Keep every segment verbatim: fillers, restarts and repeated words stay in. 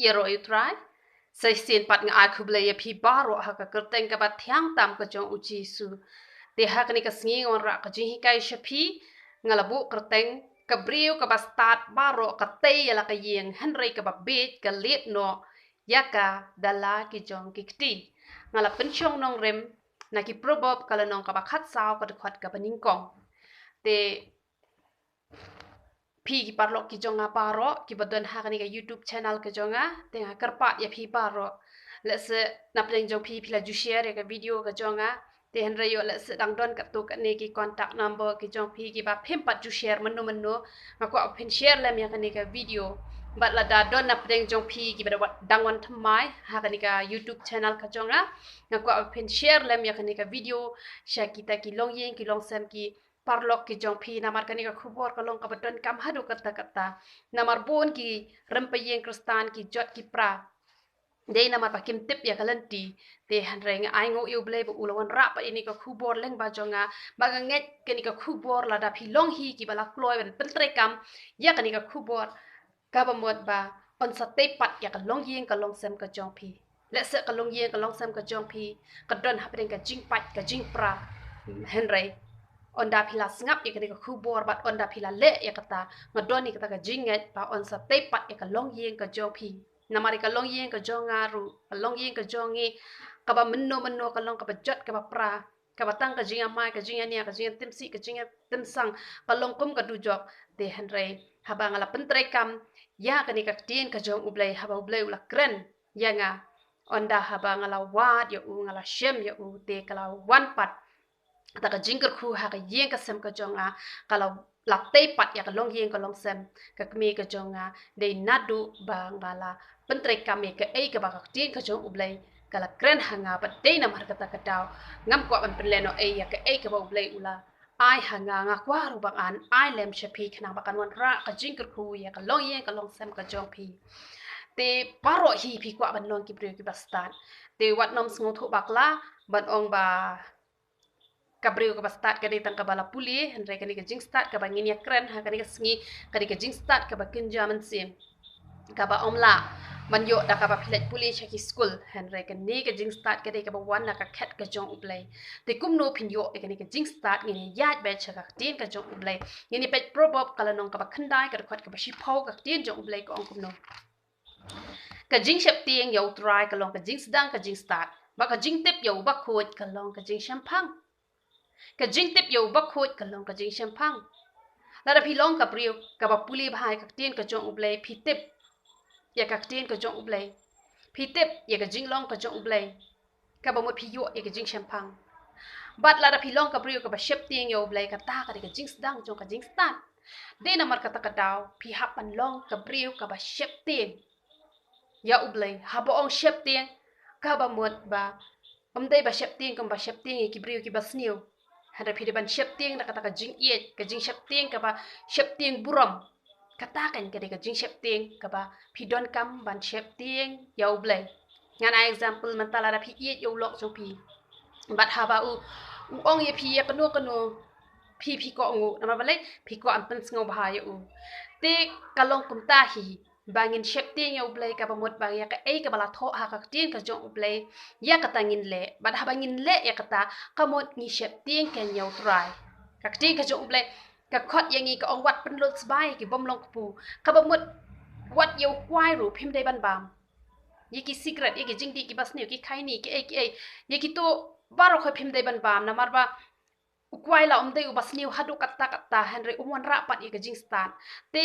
Ïaroh ïa U Trai. Sa shisien pat nga ai khublei ïa phi baroh ha ka kyrteng kaba thiang tam ka jong U Jisu. Te ha kane ka sngi nga wanrah ka jinghikai sha phi, nga la buh kyrteng ka briew kaba stad baroh ka tei ïa la ka ïing, hynrei kaba bieit ka leit noh ïa ka da la ki jong ki kti. Nga la pynshong nongrim na ki Proverb ka lynnong kaba khatsaw ka dkhot kaba nyngkong. Te phi ki paralok ki jong nga baroh kiba don ha kane ka YouTube channel ka jong nga, te nga kyrpad ïa phi baroh. Lehse na pdeng jong phi phi la ju share ïa ka video ka jong nga, te hynrei ïoh lehse dang don katto katne ki contact number ki jong phi kiba phim pat ju share mynno mynno, nga kwah ba phin share lem ïa kane ka video. Bad lada don na pdeng jong phi kiba da wat dang wan thymmai ha kane ka YouTube channel ka jong nga, nga kwah ba phin share lem ïa kane ka video sha kita ki longïing ki longsem ki paralok ki jong phi, namar kane ka khubor ka long kaba donkam haduh katta katta. Namar bun ki rympei ïing Khristan ki jot ki pra. Dei namar ba kim tip ïa ka lynti. Te hynrei nga ai nguh ïa U Blei ba u la wanrah pat ïa kane ka khubor lyngba jong nga. Ba nga ngeit kane ka khubor lada phi long hi kiba la kloi ban pyntreikam ïa kane ka khubor, kaba mut ba yn sa tei pat ïa ka longïing ka longsem ka jong phi. Lehse ka longïing ka longsem ka jong phi ka don hapdeng ka jingpait ka jingpra. Hynrei ynda phi la sngap ïa kane ka khubor bad ynda phi la leh ïa kata, nga don ïa kata ka jingngeit ba yn sa tei pat ïa ka longïing ka jong phi. Namar ïa ka longïing ka jong nga ruh, ka longïing ka jong ngi, kaba mynno mynno ka long kaba jot kaba pra, kaba tang ka jingïamai, ka jingïania, ka jingïatimsih, ka jingïatimsang, ka long kum ka dujok. Te hynrei haba nga la pyntreikam ïa kane ka ktien ka jong U Blei, haba U Blei u la kren ïa nga, ynda haba nga la wad ïa u, nga la shem ïa u, te ka la wan pat kata ka jingkyrkhu ha ka ïing ka sem ka jong nga, ka la, la tei pat ïa ka longïing ka longsem ka kmie ka jong nga. Dei naduh ba nga la pyntreikam ïa kaei kaba ka ktien ka jong U Blei ka la kren ha nga, bad dei namar kata ka daw ngam kwah ban pynlehnohei ïa kaei kaba U Blei u la ai ha nga. Nga kwah ruh ba ngan ai lem sha phi khnang ba kan wanrah ka jingkyrkhu ïa ka longïing ka longsem ka jong phi. Te baroh hi phi kwah ban long ki briew kiba stad. Te wat nym sngewthuh bakla ban ong ba ka briew kaba stad ka dei tang kaba la pule, hynrei kane ka jingstad kaba ngin ïa kren ha kane ka sngi ka dei ka jingstad kaba kynja mynsiem, kaba ym lah ban ïoh da kaba phi leit pule sha ki skul. Hynrei kane ka jingstad ka dei kaba wan na ka khet ka jong U Blei. Te kumno phin ïoh ïa kane ka jingstad? Ngin ïa ïaid beit sha ka ktien ka jong U Blei. Ngin ïa peit Proverb ka lynnong kaba khyndai ka dkhot kaba shiphew, ka ktien jong U Blei ka ong kumno: Ka jingsheptieng ïa U Trai ka long ka jingsdang ka jingstad, bad ka jingtip ïa u bakhuid ka long ka jingshemphang. Ka jingtip ïa u bakhuid ka long ka jingshemphang. Lada phi long ka briew kaba pule bha ïa ka ktien ka jong U Blei, phi tip ïa ka ktien ka jong U Blei, phi tip ïa ka jinglong ka jong U Blei, kaba mut phi ïoh ïa ka jingshemphang. Bad lada phi long ka briew kaba sheptieng ïa U Blei, kata ka dei ka jingsdang jong ka jingstad. Dei namar kata ka daw phi hap ban long ka briew kaba sheptieng ïa U Blei. Haba ong sheptieng, kaba mut ba ym dei ba sheptieng kumba sheptieng ïa ki briew kiba sniew. Hynrei phi dei ban sheptieng da kata ka jingïeit, ka jingsheptieng kaba sheptieng burom. Kata kan ka dei ka jingsheptieng kaba phi donkam ban sheptieng ïa U Blei. Ngan ai example, mynta lada phi ïeit ïa u lok jong phi, bad haba u, u ong ïa phi ïa kano kano, phi, phi kohnguh. Namar balei? Phi kwah ban pynsngewbha ïa u. Te ka long kumta hi, ba ngin sheptieng ïa U Blei, kaba mut ba ïa kaei kaba la thoh ha ka ktien ka jong U Blei, ïa kata ngin leh. Bad haba ngin leh ïa kata, ka mut ngi sheptieng keiñ ïa U Trai. Ka ktien ka jong U Blei ka khot ïa ngi, ka ong, wat pynlut sbai ïa ki bym long kpu. Kaba mut wat ïa u kwai ruh phim dei ban bam. Ïa ki sikret, ïa ki jingdih kiba sniew, ki khaini, kiei kiei, ïa kito baroh khoit phim dei ban bam. Namar ba u kwai la um dei uba sniew haduh katta katta, hynrei um wanrah pat ïa ka jingstad. Te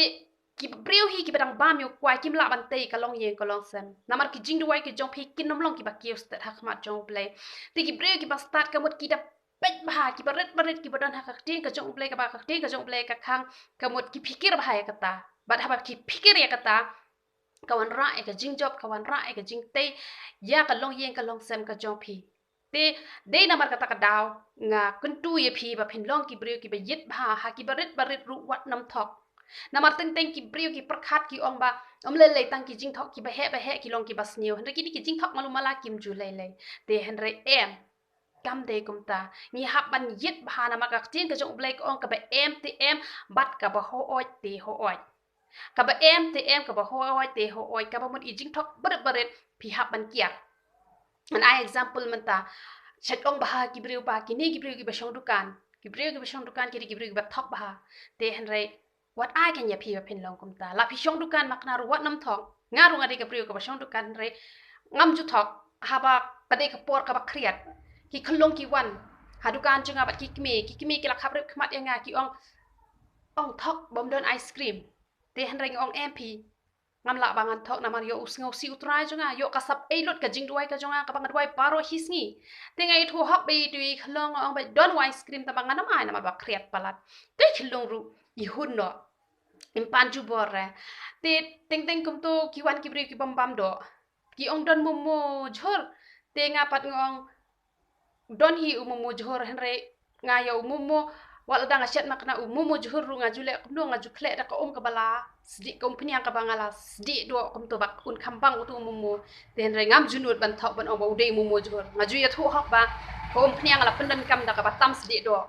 ki briew hi kiba dang bam ïa u kwai kim lah ban tei ka longïing ka longsem. Namar ki jingduwai ki jong phi kin ym long kiba kiew stet ha khmat jong U Blei. Te ki briew kiba stad ka mut ki da peit bha, kiba rit ba rit, kiba don ha ka ktien ka jong U Blei, kaba ka ktien ka jong U Blei ka khang, ka mut ki phikir bha ïa kata. Bad haba ki phikir ïa kata, ka wanrah ïa ka jingjop, ka wanrah ïa ka jingtei ïa ka longïing ka longsem ka jong phi. Te dei namar kata ka daw nga kyntu ïa phi ba phin long ki briew kiba ïit bha, ha kiba rit ba rit ruh wat nym thok. Namar teng teng ki briew ki pyrkhat ki ong ba ym lei lei, tang ki jingthok kiba heh ba heh ki long kiba sniew. Hynrei kine ki jingthok malu mala kim ju lei lei. Te hynrei em, kam dei kumta. Ngi hap ban ïit bha, namar ka ktien ka jong U Blei ka ong, kaba em te em, bad kaba hooid te hooid. Kaba em te em, kaba hooid te hooid, kaba mut i jingthok barit barit phi hap ban kiar. Ngan ai example mynta, shet ong bha ki briew ba kine ki briew kiba shong dukan, ki briew kiba shong dukan ki dei ki briew kiba thok bha. Te hynrei wat ai kein ïa phi ba phin long kumta. La phi shong dukan ma kane ruh wat nym thok. Nga ruh nga dei ka briew kaba shong dukan hynrei ngam ju thok. Haba ka dei ka por kaba khriat, ki khyllung ki wan ha dukan jong nga bad ki kmie, ki kmie ki la khap rep khmat ïa nga, ki ong, ong thok bym don ice cream. Te hynrei nga ong em phi, ngam lah ba ngan thok namar ïoh u sngewsih u Trai jong nga, ïoh ka sap ei lut ka jingduwai ka jong nga kaba nga duwai baroh hi sngi. Te nga ïathuh hok bad i khyllung, nga ong ba don ice cream tang ba ngan ym ai namar ba khriat palat. Te i khyllung ruh i hun noh, im pan jubor re. Te teng teng kumto ki wan ki briew ki bym bam doh, ki ong don momo jhur. Te nga pat nga ong don hi u momo jhur hynrei nga ïa u momo, wat lada nga shet ma kane u momo jhur ruh nga ju leh kumno, nga ju khleh da ka um kaba la sdieh, ka umphniang kaba nga la sdieh doh kumto ba un kham bang uto u momo. Te hynrei ngam ju nud ban thok ban ong ba u dei u momo jhur. Nga ju ïathuh hok ba ka umphniang nga la pyndonkam da kaba tam sdieh doh.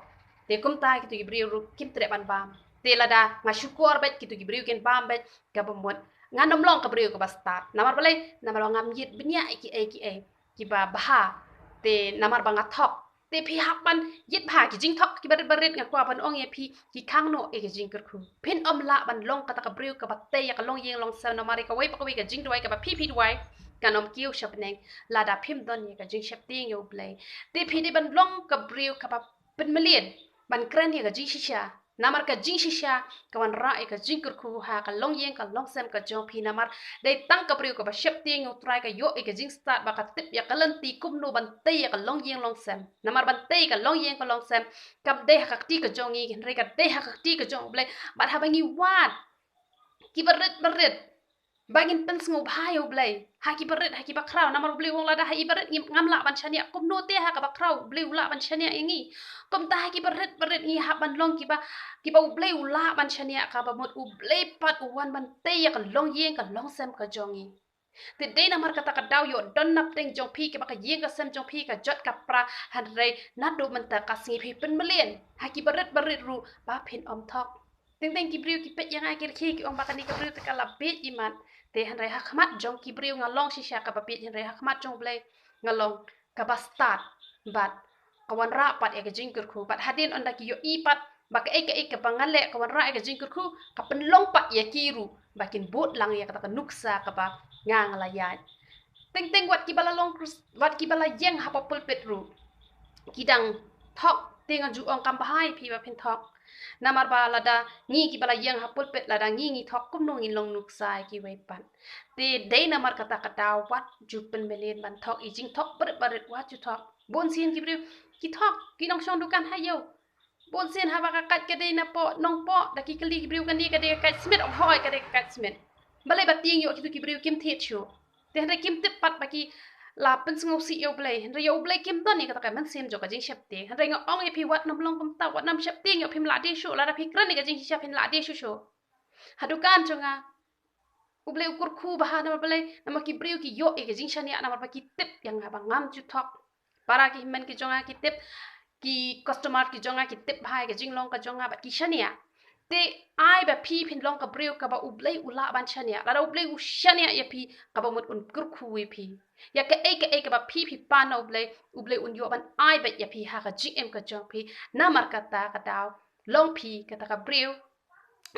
Te kumta kito ki briew ruh kim treh ban bam. Te lada nga shukor bad kito ki briew kin bam bad, kaba mut ngan ym long ka briew kaba stad. Namar balei? Namar ba ngam ïit bniah ïa kiei kiei kiba bha. Te namar ba nga thok. Te phi hap ban ïit bha ki jingthok kiba rit ba rit, nga kwah ban ong ïa phi, ki khang noh ïa ka jingkyrkhu. Phin ym lah ban long kata ka briew kaba tei ïa ka longïing longsem namar ïa kawei pa kawei ka jingduwai kaba phi phi duwai kan ym kiew sha bneng lada phim don ïa ka jingsheptieng ïa U Blei. Te phi dei ban long ka briew kaba pynmlien, ban kren ïa ka jingshisha. Namar ka jingshisha ka wanrah ïa ka jingkyrkhu ha ka longïing ka longsem ka jong phi. Namar dei tang ka briew kaba sheptieng ïa U Trai ka ïoh ïa ka jingstad ba ka tip ïa ka lynti kumno ban tei ïa ka longïing longsem. Namar ban tei ïa ka longïing ka longsem kam dei ha ka kti ka jong ngi, hynrei ka dei ha ka kti ka jong U Blei. Bad haba ngi wad kiba rit ba rit, ba ngin pynsngewbha ïa U Blei ha kiba rit ha kiba khraw. Namar U Blei u ong lada ha kiba rit ngim, ngam lah ban shaniah, kumno te ha kaba khraw U Blei u lah ban shaniah ïa ngi. Kumta ha kiba rit ba rit ngi hap ban long kiba, kiba U Blei u lah ban shaniah, kaba mut U Blei pat u wan ban tei ïa ka longïing ka longsem ka jong ngi. Te dei namar kata ka daw ïoh don napdeng jong phi, kiba ka ïing ka sem jong phi ka jot ka pra, hynrei naduh mynta ka sngi phi pynmlien ha kiba rit ba rit ruh ba phin ym thok. Teng teng ki briew ki peit ïa nga ki rkhie ki ong ba kane ka briew te ka la bieit imat. Te hynrei ha khmat jong ki briew nga long shisha kaba bieit, hynrei ha khmat jong U Blei nga long kaba stad bad ka wanrah pat ïa ka jingkyrkhu. Bad hadien ynda ki ïohi pat ba kaei kaei kaba nga leh ka wanrah ïa ka jingkyrkhu, ka pynlong pat ïa ki ruh ba kin bud lang ïa kata ka nuksa kaba nga nga la ïaid. Teng teng wat kiba la long Khris-, wat kiba la ïeng ha pulpit ruh ki dang thok. Te nga ju ong kam bha ïa phi ba phin thok. Namar ba lada ngi kiba la ïeng ha pulpit lada ngi ngi thok, kumno ngin long nuksa ïa kiwei pat? Te dei namar kata ka daw wat ju pynmlien ban thok, i jingthok barit barit wat ju thok. Bun sien ki briew ki thok, ki nongshong dukan ha ïew. Bun sien haba ka kait ka dei na poh, nongpoh, da ki kylli ki briew kane ka dei ka kait smit, ong hooid ka dei ka kait smit. Balei ba tieng ïoh kito ki briew kim thied shuh. Te hynrei kim tip pat ba ki la pynsngewsih ïa U Blei. Hynrei ïa U Blei kim don ïa kata ka mynsiem jong ka jingsheptieng. Hynrei nga ong ïa phi wat nym long kumta, wat nym sheptieng ïoh phim lah die shuh, lada phi kren ïa ka jingsheptieng phin lah die shuh shuh. Ha dukan jong nga U Blei u kyrkhu bha namar balei, namar ki briew ki ïoh ïa ka jingshaniah namar ba ki tip ïa nga ba ngam ju thok. Para ki hynmen ki jong nga ki tip, ki customer ki jong nga ki tip bha ïa ka jinglong ka jong nga bad ki shaniah. Te ai ba phi phin long ka briew kaba U Blei u lah ban shaniah. Lada U Blei u shaniah ïa phi, kaba mut un kyrkhu ïa phi. Ïa kaei kaei kaba phi phi pan na U Blei, U Blei un ïoh ban ai beit ïa phi ha ka jingim ka jong phi. Namar kata ka daw long phi kata ka briew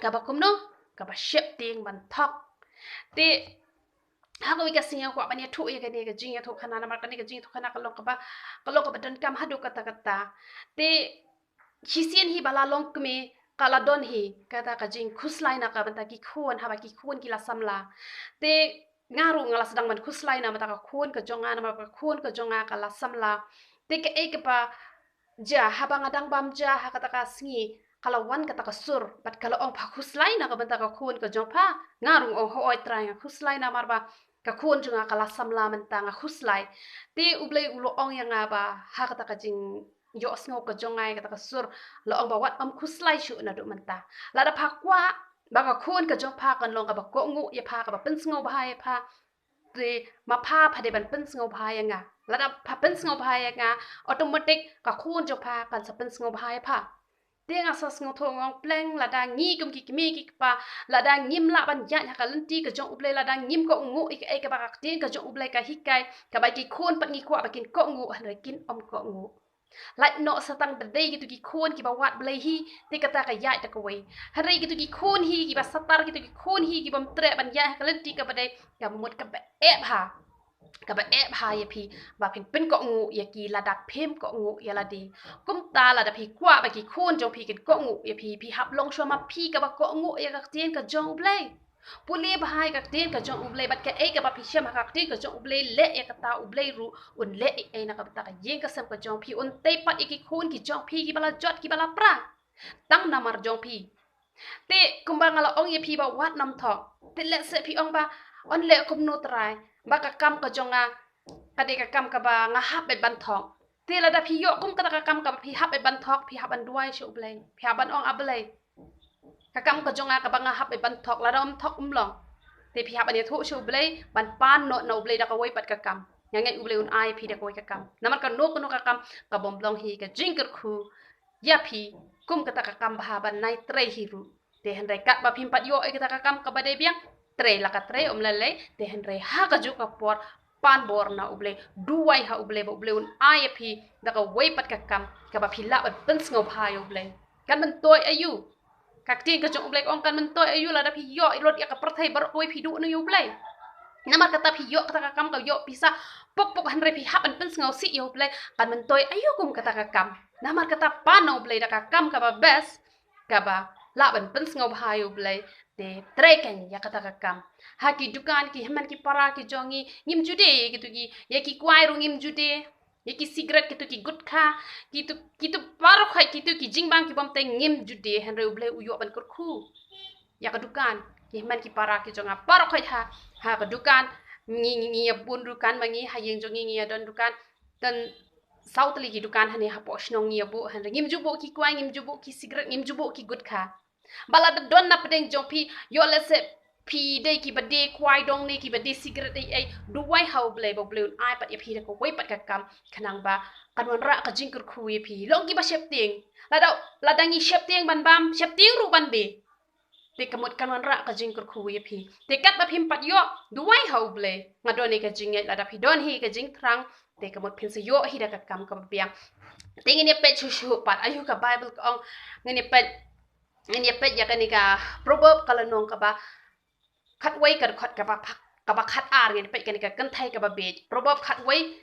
kaba kumno, kaba sheptieng ban thok. Te ha kawei ka sngi nga kwah ban ïathuh ïa kane ka jingïathuh khana namar kane ka jingïathuh khana ka long kaba, ka long kaba donkam haduh katta katta. Te shisien hi ba la long kmie ka la don hi kata ka jingkhuslai na ka bynta ki khun, haba ki khun ki la samla. Te nga ruh nga la sdang ban khuslai na bynta ka khun ka jong nga namar ka khun ka jong nga ka la samla. Te kaei kaba jia, haba nga dang bam ja ha kata ka sngi ka la wan kata ka sur bad ka la ong, pha khuslai na ka bynta ka khun ka jong pha? Nga ruh nga ong hooid Trai nga khuslai namar ba ka khun jong nga ka la samla mynta, nga khuslai. Te U Blei u la ong ïa nga ba ha kata ka jingïohsngew ka jong nga ïa kata ka sur, la ong ba wat ym khuslai shuh naduh mynta. Lada pha kwah ba ka khun ka jong pha kan long kaba kohnguh ïa pha, kaba pynsngewbha ïa pha, te ma pha pha dei ban pynsngewbha ïa nga. Lada pha pynsngewbha ïa nga, automatic ka khun jong pha kan sa pynsngewbha ïa pha. Te nga sa sngewthuh, nga ong pleng, lada ngi kum ki kmie ki kpa, lada ngim lah ban ïaid ha ka lynti ka jong U Blei, lada ngim kohnguh ïa kaei kaba ka ktien ka jong U Blei ka hikai, kaba ki khun pat ngi kwah ba kin kohnguh, hynrei kin ym kohnguh. Lait noh sa tang da dei kito ki khun kiba wad Blei hi, te kata ka ïaid da kawei. Hynrei kito ki khun hi kiba satar, kito ki khun hi kibym treh ban ïaid ha ka lynti kaba dei, ka mut kaba eh bha. Kaba eh bha ïa phi ba phin pynkohnguh ïa ki lada phim kohnguh ïa lade. Kumta lada phi kwah ba ki khun jong phi kin kohnguh ïa phi, phi hap long shuwa ma phi kaba kohnguh ïa ka ktien ka jong U Blei. Pule bha ïa ka ktien ka jong U Blei, bad kaei kaba phi shem ha ka ktien ka jong U Blei, leh ïa kata, U Blei ruh un leh ei ei na ka bynta ka ïing ka sem ka jong phi, un tei pat ïa ki khun ki jong phi kiba la jot kiba la pra tang namar jong phi. Te kumba nga la ong ïa phi ba wat nym thok. Te lehse phi ong ba, yn leh kumno Trai, ba ka kam ka jong nga ka dei ka kam kaba nga hap beit ban thok. Te lada phi ïoh kum kata ka kam kaba phi hap beit ban thok, phi hap ban duwai sha U Blei, phi hap ban ong, A Blei, ka kam ka jong nga kaba nga hap beit ban thok, lada ym thok ym long. Te phi hap ban ïathuh sha U Blei, ban pan noh na U Blei da kawei pat ka kam. Nga ngeit U Blei un ai phi da kawei ka kam. Namar kano kano ka kam ka bym long hi ka jingkyrkhu ïa phi kum kata ka kam bha ban nai trei hi ruh. Te hynrei katba phim pat ïoh ïa kata ka kam kaba dei biang, trei la ka trei, ym lei lei. Te hynrei ha kajuh ka por pan bor na U Blei, duwai ha U Blei ba U Blei un ai ïa phi da kawei pat ka kam kaba phi lah ban pynsngewbha ïa U Blei. Kan myntoi aïu? Ka ktien ka jong U Blei ka ong, kan myntoi aïu lada phi ïoh lut ïa ka pyrthei baroh kawei, phi duh noh ïa U Blei? Namar kata phi ïoh kata ka kam, ka ïoh pisa pok pok, hynrei phi hap ban pynsngewsih ïa U Blei, kan myntoi aïu kum kata ka kam? Namar kata pan na U Blei da ka kam kaba best, kaba lah ban pynsngewbha ïa U Blei, te trei kein ïa kata ka kam. Ha ki dukan, ki hynmen ki para ki jong ngi, ngim ju die ïa kito ki, ïa ki kwai ruh ngim ju die, ïa ki sikret, kito ki gutkha, kito, kito baroh khoit, kito ki jingbam kibym tei ngim ju die, hynrei U Blei u ïoh ban kyrkhu. Ïa ka dukan, ki hynmen ki para ki jong nga baroh khoit ha, ha ka dukan, ngi, ngi, ngi ïa bun dukan ma ngi, ha ïing jong ngi ngi ïa don dukan, tang saw tylli ki dukan hangne hapoh shnong ngi ïa buh, hynrei ngim ju buh ki kwai, ngim ju buh ki sikret, ngim ju buh ki gutkha. Ba lada don na pdeng jong phi, ïoh lehse phi dei kiba die kwai dong ne kiba die sikret ei ei, duwai ha U Blei ba U Blei un ai pat ïa phi da kawei pat ka kam, khnang ba kan wanrah ka jingkyrkhu ïa phi. Long kiba sheptieng. Lada, lada ngi sheptieng ban bam, sheptieng ruh ban die. Te ka mut kan wanrah ka jingkyrkhu ïa phi. Te katba phim pat ïoh, duwai ha U Blei. Nga don ïa ka jingngeit, lada phi don hi ka jingthrang, te ka mut phin sa ïoh hi da ka kam kaba biang. Te ngin ïa peit shuh shuh pat, aïu ka Baibl ka ong, ngin ïa peit, ngin ïa peit ïa kane ka Proverb ka lynnong kaba khatwei, ka dkhot kaba phak-, kaba khatar, ngin ïa peit kane ka kynthei kaba bieit. Proverb khatwei,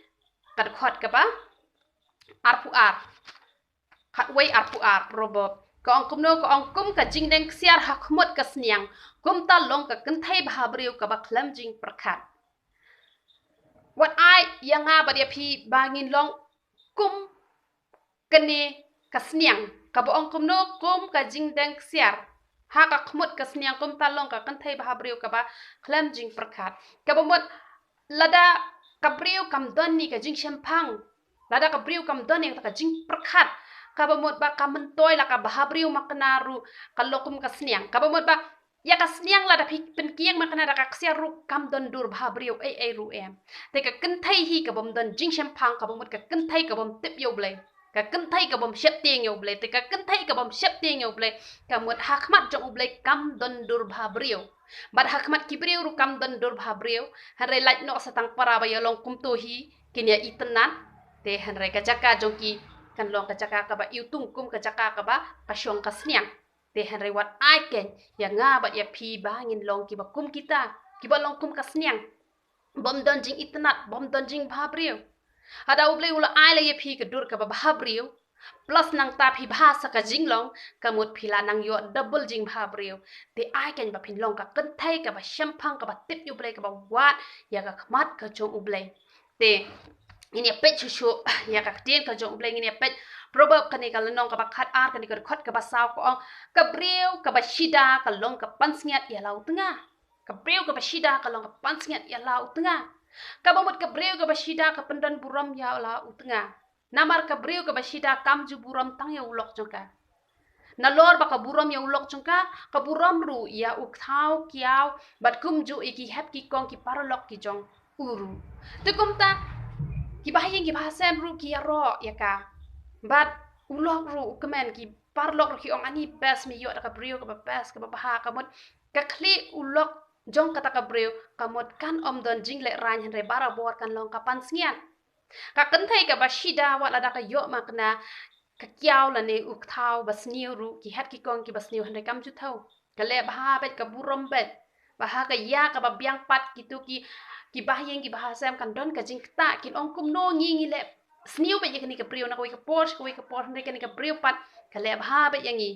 ka dkhot kaba arphew ar. Khatwei arphew ar, Proverb. Ka ong kumno, ka ong, kum ka jingdeng ksiar ha khmut ka sniang, kumta long ka kynthei bhabriew kaba khlem jingpyrkhat. Wat ai ïa nga bad ïa phi ba ngin long kum kane ka sniang. Kaba ong kumno, kum ka jingdeng ksiar ha ka khmut ka sniang, kumta long ka kynthei bhabriew kaba khlem jingpyrkhat. Kaba mut lada ka briew kam don ïa ka jingshemphang, lada ka briew kam don ïa ka jingpyrkhat, kaba mut ba ka myntoi la ka bhabriew makna ruh ka long kum ka sniang. Kaba mut ba ïa ka sniang lada phi pynkieng makna da ka ksiar ruh kam don dur bhabriew ei ei ruh em. Te ka kynthei hi kabym don jingshemphang, kaba mut ka kynthei kabym tip ïa U Blei. Ka kynthei kabym sheptieng ïa U Blei, te ka kynthei kabym sheptieng ïa U Blei, ka mut ha khmat jong U Blei kam don dur bhabriew. Bad ha khmat ki briew ruh kam don dur bhabriew, hynrei lait noh sa tang para ba ïa long kumto hi, kin ïa itynnad, te hynrei ka jaka jong ki kan long ka jaka kaba iwtung kum ka jaka kaba ka shong ka sniang. Te hynrei wat ai kein ïa nga bad ïa phi ba ngin long kiba kum kita, kiba long kum ka sniang. Bym don jingitynnad, bym don jingbhabriew. Haba U Blei u la ai la ïa phi ka dur kaba bhabriew, plus nangta phi bha sa ka jinglong, ka mut phi la nang ïoh double jingbhabriew. Te ai kein ba phin long ka kynthei kaba shemphang, kaba tip ïa U Blei, kaba wad ïa ka khmat ka jong U Blei. Te ngin ïa peit shuh shuh ïa ka ktien ka jong U Blei, ngin ïa peit Proverb kane ka lynnong kaba khatar, kane ka dkhot kaba saw, ka ong, ka briew kaba shida ka long ka pansngiat ïa la u tnga. Ka briew kaba shida ka long ka pansngiat ïa la u tnga. Kaba mut ka briew kaba shida ka pyndon burom ïa la u tnga. Namar ka briew kaba shida kam ju burom tang ïa u lok jong ka. Nalor ba ka burom ïa u lok jong ka, ka burom ruh ïa u thaw kiaw bad kumjuh ïa ki hep ki kong ki paralok ki jong u ruh. Te kumta kiba ha ïing kiba ha sem ruh ki ïaroh ïa ka. Bad u lok ruh u kmen ki paralok ruh ki ong ani best, me ïoh da ka briew kaba best, kaba bha, ka mut ka khlieh u lok jong kata ka briew, ka mut kan ym don jinglehraiñ hynrei barabor kan long ka pansngiat. Ka kynthei kaba shida wat lada ka ïoh makna ka kiaw lane u kthaw ba sniew ruh, ki het ki kong kiba sniew hynrei kam ju thaw. Ka leh bha beit, ka burom beit. Bad ha ka ïa kaba biang pat kito ki, ki bahaïing ki bahasem kan don ka jingktah, kin ong kumno ngi ngi leh sniew beit ïa kane ka briew na kawei ka por sha kawei ka por, hynrei kane ka briew pat ka leh bha beit ïa ngi.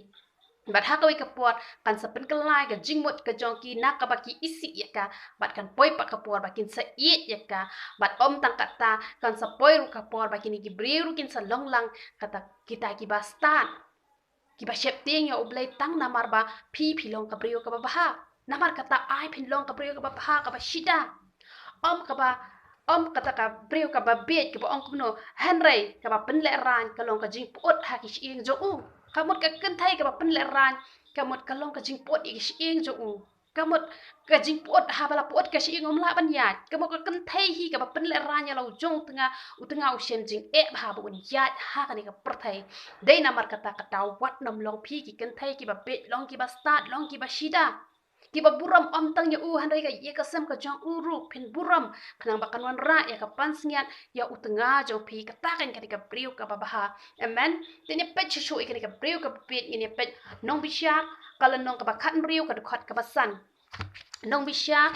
Bad ha kawei ka por kan sa pynkylla ïa ka jingmut ka jong ki na kaba ki isih ïa ka, bad kan poi pat ka por ba kin sa ïeit ïa ka. Bad ym tang katta, kan sa poi ruh ka por ba kine ki briew ruh kin sa long lang kata kita kiba stad, kiba sheptieng ïa U Blei tang namar ba phi phi long ka briew kaba bha. Namar kata ai phin long ka briew kaba bha, kaba shida. Ym kaba, ym kata ka briew kaba bieit kaba ong kumno, hynrei kaba pynlehraiñ ka long ka jingpyut ha ki shyieng jong u. Ka mut ka kynthei kaba pynlehraiñ, ka mut ka long ka jingpyut ïa ki shyieng jong u. Ka mut ka jingpyut, haba la pyut ka shyieng ym lah ban ïaid. Ka mut ka kynthei hi kaba pynlehraiñ ïa la u jong u tnga, u tnga u shem jingeh bha ba un ïaid ha kane ka pyrthei. Dei namar kata ka daw wat nym long phi ki kynthei kiba bieit, long kiba stad, long kiba shida, kiba burom ym tang ïa u hynrei ka ïa ka sem ka jong u ruh phin burom, khnang ba kan wanrah ïa ka pansngiat ïa u tnga jong phi, kata kan kane ka briew kaba bha. Amen. Te ngin ïa peit shuh shuh ïa kane ka briew kaba bieit, ngin ïa peit Nongbishar ka lynnong kaba khathynriew ka dkhot kaba san. Nongbishar.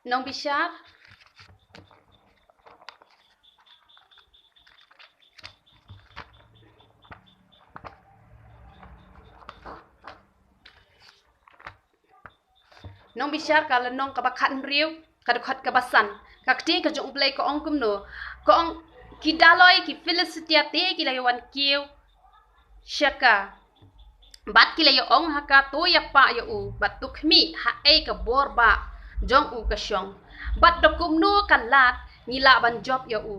Nongbishar. Nongbishar ka lynnong kaba khathynriew ka dkhot kaba san. Ka ktien ka jong U Blei ka ong kumno. Ka ong, ki daloi ki Philistia te ki la ïa wan kiew sha ka. Bad ki la ïa ong ha ka, to ïa pah ïa u, bad to khmih ha ei ka bor ba jong u ka shong. Bad da kumno ka lad ngi lah ban jop ïa u,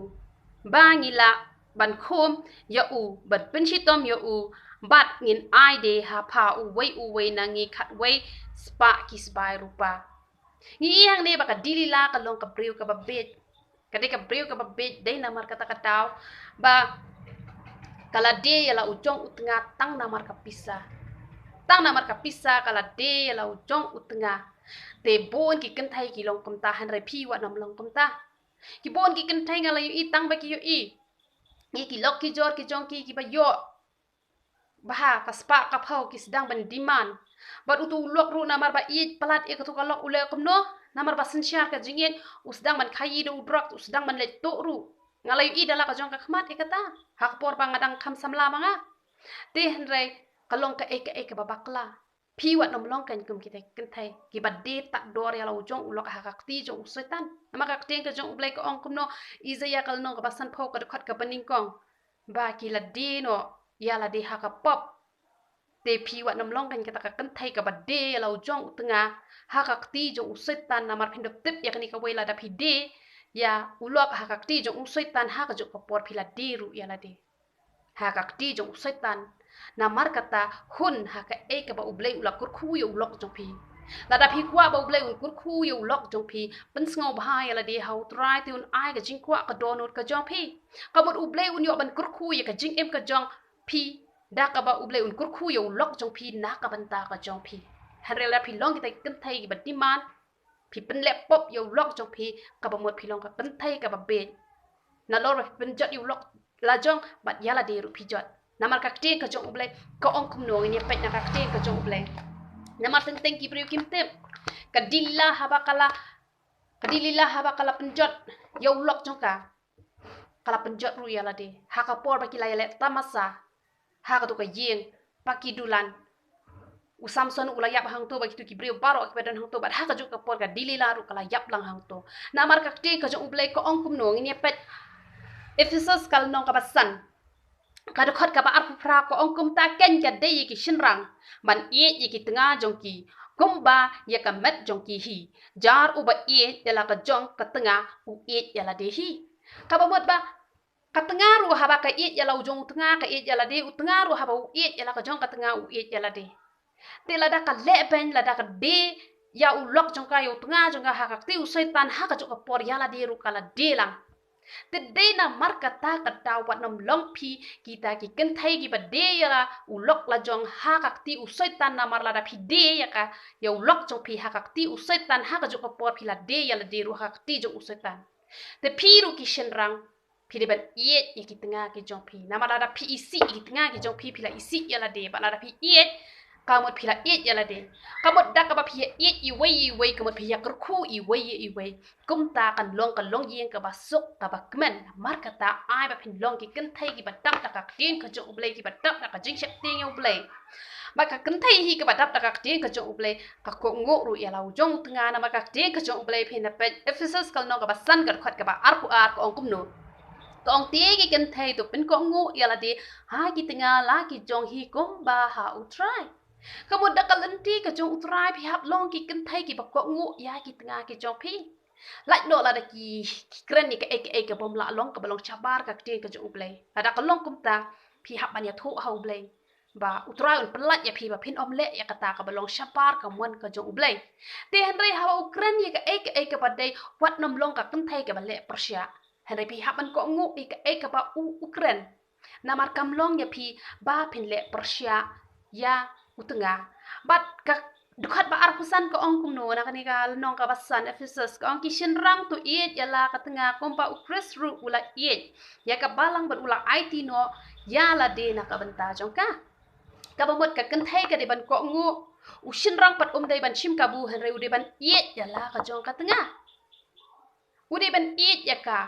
ba ngi lah ban khum ïa u, ban pynshitom ïa u, bad ngin ai de ha pha uwei uwei na ngi khatwei spah ki sbai rupa. Ngi ïohi hangne ba ka Delila ka long ka briew kaba bieit. Ka dei ka briew kaba bieit, dei namar kata ka daw ba ka la die ïa la u jong u tnga tang namar ka pisa. Tang namar ka pisa ka la die ïa la u jong u tnga. Te bun ki kynthei ki long kumta, hynrei phi wat nym long kumta. Ki bun ki kynthei nga la ïohi tang ba ki ïohi ïa ki lok ki jor ki jong ki kiba ïoh bha ka spah ka phew, ki sdang ban demand. Bad uto u lok ruh namar ba ïeit palat ïa kato ka lok u leh kumno, namar ba synshar ka jingïeit u sdang ban khaïi da u drug, u sdang ban leit tuh ruh. Nga la ïohi da la ka jong ka khmat ïa kata ha ka por ba nga dang kham samla ma nga. Te hynrei ka long kaei kaei kaba bakla. Phi wat nym long kein kum kita ki kynthei kiba die tad dor ïa la u jong u lok ha ka kti jong u Soitan. Namar ka ktien ka jong U Blei ka ong kumno, Isaïah ka lynnong kaba sanphew ka dkhot kaba nyngkong, ba ki la die noh ïa lade ha ka pop. Te phi wat nym long kein kata ka kynthei kaba die ïa la u jong u tnga ha ka kti jong u Soitan, namar phin da tip ïa kane kawei, lada phi die ïa u lok ha ka kti jong u Soitan, ha kajuh ka por phi la die ruh ïa lade ha ka kti jong u Soitan. Namar kata hun ha kaei kaba U Blei u la kyrkhu ïa u lok jong phi. Lada phi kwah ba U Blei un kyrkhu ïa u lok jong phi, pynsngewbha ïa lade ha U Trai te un ai ka jingkwah ka dohnud ka jong phi. Ka mut U Blei un ïoh ban kyrkhu ïa ka jingim ka jong phi da kaba U Blei un kyrkhu ïa u lok jong phi na ka bynta ka jong phi. Hynrei lada phi long kita ki kynthei kiba demand, phi pynleh pop ïa u lok jong phi, kaba mut phi long ka kynthei kaba bieit. Nalor ba phi pynjot ïa u lok la jong bad ïa lade ruh phi jot. Namar ka ktien ka jong U Blei ka ong kumno, ngin ïa peit na ka ktien ka jong U Blei. Namar teng teng ki briew kim tip. Ka Delila haba ka la, ka Delila haba ka la pynjot ïa u lok jong ka, ka la pynjot ruh ïa lade ha ka por ba ki la ïaleh tamasa ha kato ka ïing ba ki dulan. U Samson u la ïap hangto bad kito ki briew baroh kiba don hangto, bad ha kajuh ka por ka Delila ruh ka la ïap lang hangto. Namar ka ktien ka jong U Blei ka ong kumno, ngin ïa peit Ephesos ka lynnong kaba san ka dkhot kaba arphew phra, ka ong, kumta kein ka dei ïa ki shynrang ban ïeit ïa ki tnga jong ki kumba ïa ka met jong ki hi. Jar uba ïeit ïa la ka jong ka tnga u ïeit ïa lade hi. Kaba mut ba ka tnga ruh haba ka ïeit ïa la u jong u tnga ka ïeit ïa lade, u tnga ruh haba u ïeit ïa la ka jong ka tnga u ïeit ïa lade. Te lada ka leh beiñ, lada ka die ïa u lok jong ka, ïa u tnga jong ka ha ka kti u Soitan, ha kajuh ka por ïa lade ruh ka la die lang. Te dei namar kata, kata wat nym long phi kita ki kynthei kiba die ïa la u lok la jong ha ka kti u Soitan, namar lada phi die ïa ka, ïa u lok jong phi ha ka kti u Soitan, ha kajuh ka por phi la die ïa lade ruh ha ka kti jong u Soitan. Te phi ruh ki shynrang, phi dei ban ïeit ïa ki tnga ki jong phi. Namar lada phi isih ïa ki tnga ki jong phi, phi la isih ïa lade. Bad lada phi ïeit, ka mut phi la ïeit ïa lade. Ka mut da kaba phi ïa ïeit iwei ïa iwei, ka mut phi ïa kyrkhu iwei ïa iwei. Kumta kan long ka longïing kaba suk kaba kmen. Namar kata ai ba phin long ki kynthei kiba dap da ka ktien ka jong U Blei, kiba dap da ka jingsheptieng ïa U Blei. Bad ka kynthei hi kaba dap da ka ktien ka jong U Blei, ka kohnguh ruh ïa la u jong u tnga. Namar ka ktien ka jong U Blei, phin ïa peit Ephesus ka lynnong kaba san ka dkhot kaba arphew ar, ka ong kumno. Ka ong, te ki kynthei, to pynkohnguh ïa lade ha ki tnga la ki jong hi kumba ha U Trai. Ka mut da ka lynti ka jong U Trai phi hap long ki kynthei kiba kohnguh ïa ki tnga ki jong phi. Lait noh lada ki, ki kren ïa kaei kaei kaba ym lah long, kaba long shabar ka ktien ka jong U Blei. Lada ka long kumta, phi hap ban ïathuh ha U Blei ba U Trai un pyllait ïa phi ba phin ym leh ïa kata kaba long shabar ka mon ka jong U Blei. Te hynrei haba u kren ïa kaei kaei kaba dei, wat nym long ka kynthei kaba leh pyrshah. Hynrei phi hap ban kohnguh ïa kaei kaba u, u kren. Namar kam long ïa phi ba phin leh pyrshah ïa u tnga. Bad ka dkhot ba arphew san ka ong kumno, na kane ka lynnong kaba san Ephesus, ka ong, ki shynrang, to ïeit ïa la ka tnga kumba U Khrist ruh u la ïeit ïa ka balang bad u la aiti noh ïa lade na ka bynta jong ka. Kaba mut ka kynthei ka dei ban kohnguh, u shynrang pat um dei ban shim kabu, hynrei u dei ban ïeit ïa la ka jong ka tnga. U dei ban ïeit ïa ka.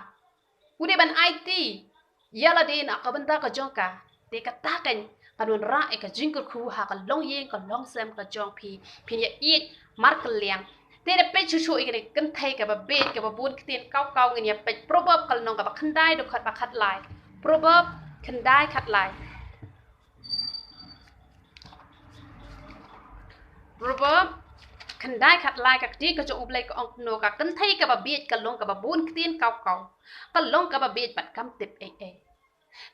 U dei ban aiti ïa lade na ka bynta ka jong ka. Te kata kan, kan wanrah ïa ka jingkyrkhu ha ka longïing ka longsem ka jong phi. Phin ïa ïeit markylliang. Te da peit shuh shuh ïa kane ka kynthei kaba bieit, kaba bun ktien kaw kaw, ngin ïa peit Proverb ka lynnong kaba khyndai, dkhot ba khatlai. Proverb khyndai khatlai. Proverb khyndai khatlai, ka ktien ka jong U Blei ka ong kumno, ka kynthei kaba bieit ka long kaba bun ktien kaw kaw. Ka long kaba bieit bad kam tip ei ei.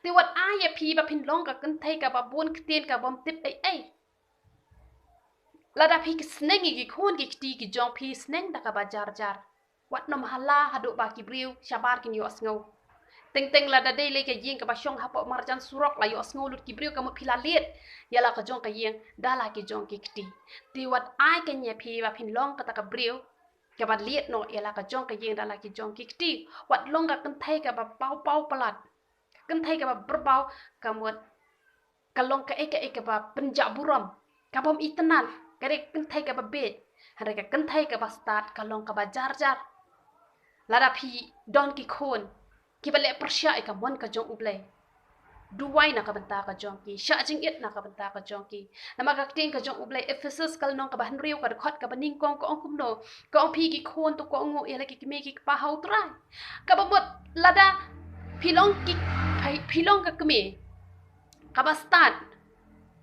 Te wat ai ïa phi ba phin long ka kynthei kaba bun ktien, kabym tip ei ei. Lada phi ki sneng ïa ki khun ki kti ki jong phi, sneng da kaba jar jar. Wat nym hala haduh ba ki briew shabar kin ïohsngew. Teng teng lada dei lei ka ïing kaba shong hapoh marjan surok la ïohsngew lut ki briew, ka mut phi la lied ïa la ka jong ka ïing da la ki jong ki kti. Te wat ai kane ïa phi ba phin long kata ka briew kaba lied noh ïa la ka jong ka ïing da la ki jong ki kti. Wat long ka kynthei kaba paw paw palat, ka kynthei kaba byrbaw, ka mut ka long kaei kaei kaba pynjah burom, kabym itynnad. Ka dei ka kynthei kaba bieit. Hynrei ka kynthei kaba stad ka long kaba jar jar. Lada phi don ki khun kiba leh pyrshah ïa ka mon ka jong U Blei, duwai na ka bynta ka jong ki, shah jingit na ka bynta ka jong ki. Namar ka ktien ka jong U Blei, Ephesus ka lynnong kaba hynriew, ka dkhot kaba nyngkong, ka ong kumno, ka ong, phi ki khun, to kohnguh ïa la ki kmie ki kpa ha U Trai. Kaba mut lada phi long ki, phi, phi long ka kmie kaba stad,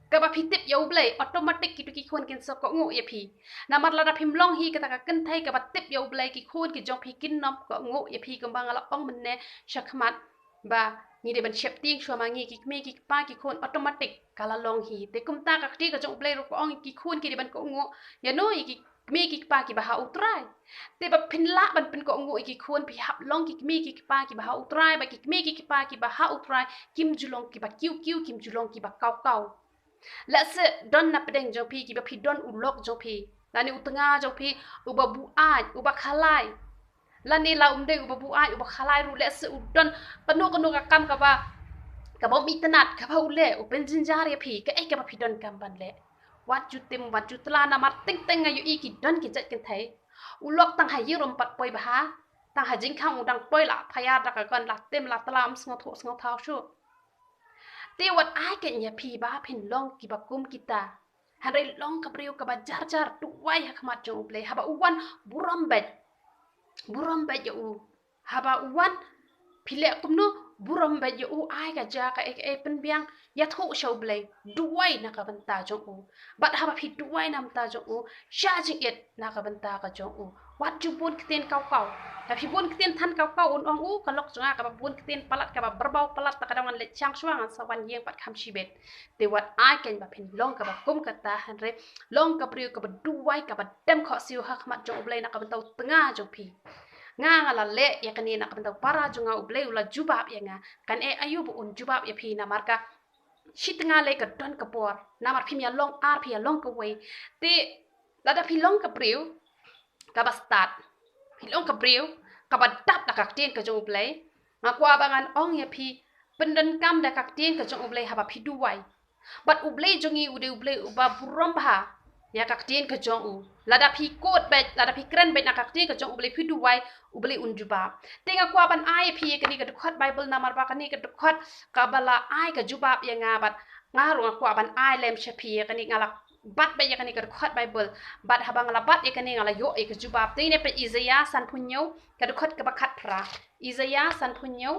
kaba phi tip ïa U Blei, automatic kito ki khun kin sa kohnguh ïa phi. Namar lada phim long hi kata ka kynthei kaba tip ïa U Blei, ki khun ki jong phi kin nym kohnguh ïa phi. Kumba nga la ong mynne shakhmat ba ngi dei ban sheptieng shuwa ma ngi, ki kmie ki kpa ki khun automatic ka la long hi. Te kumta ka ktien ka jong U Blei ruh ka ong ki khun ki dei ban kohnguh ïano, ïa ki kmie ki kpa kiba ha U Trai. Te ba phin lah ban pynkohnguh ïa ki khun, phi hap long ki kmie ki kpa kiba ha U Trai, ba ki kmie ki kpa kiba ha U Trai kim ju long kiba kiew kiew, kim ju long kiba kaw kaw. Lehse don na pdeng jong phi kiba phi don u lok jong phi lane u tnga jong phi uba buaid, uba khalai. Lane la um dei uba buaid, uba khalai ruh, lehse u don kano kano ka kam kaba, kabym itynnad kaba u leh, u pynjynjar ïa phi, kaei kaba phi donkam ban leh, wat ju tim, wat ju tla. Namar teng teng nga ïohi ki don ki jait kynthei, u lok tang ha ïing um pat poi bha, tang ha jingkhang u dang poi, la phaïar da ka gon, la tim la tla, ym sngewthuh sngewthaw shuh. Te wat ai kane ïa phi ba phin long kiba kum kita. Hynrei long ka briew kaba jar jar, duwai ha khmat jong U Blei. Haba u wan, burom beit, burom beit ïa u. Haba u wan, phi leh kumno? Burom beit ïa u, ai ka jia kaei kaei, pynbiang, ïathuh sha U Blei, duwai na ka bynta jong u. Bad haba phi duwai na ka bynta jong u, shah jingit na ka bynta ka jong u. Wat ju bun ktien kaw kaw. Lada phi bun ktien than kaw kaw, un ong u, ka lok jong nga kaba bun ktien palat, kaba byrbaw palat, ta ka dang wan leit shang shuwa, ngan sa wan ïeng pat kham shibit. Te wat ai kane ba phin long kaba kum kata, hynrei long ka briew kaba duwai, kaba dem khohsiew ha khmat jong U Blei na ka bynta u tnga jong phi. Nga nga la leh ïa kane na ka bynta u para jong nga, U Blei u la jubab ïa nga. Kan eh aïu ba un jubab ïa phi namar ka shi tnga lei ka don ka bor. Namar phim ïa long ar, phi ïa long kawei. Te lada phi long ka briew kaba stad, phi long ka briew kaba dap da ka ktien ka jong U Blei, nga kwah ba ngan ong ïa phi, pyndonkam da ka ktien ka jong U Blei haba phi duwai. Bad U Blei jong ngi u dei U Blei uba burom bha ïa ka ktien ka jong u. Lada phi kut beit, lada phi kren beit na ka ktien ka jong U Blei, phi duwai, U Blei un jubab. Te nga kwah ban ai ïa phi ïa kane ka dkhot Baibl namar ba kane ka dkhot kaba la ai ka jubab ïa nga, bad nga ruh nga kwah ban ai lem sha phi ïa kane. Nga la bat beit ïa kane ka dkhot Baibl, bad haba nga la bat ïa kane nga la ïoh ïa ka jubab. Te ngin ïa peit Isaïah sanphew hynñiew, ka dkhot kaba khatphra. Isaïah sanphew hynñiew,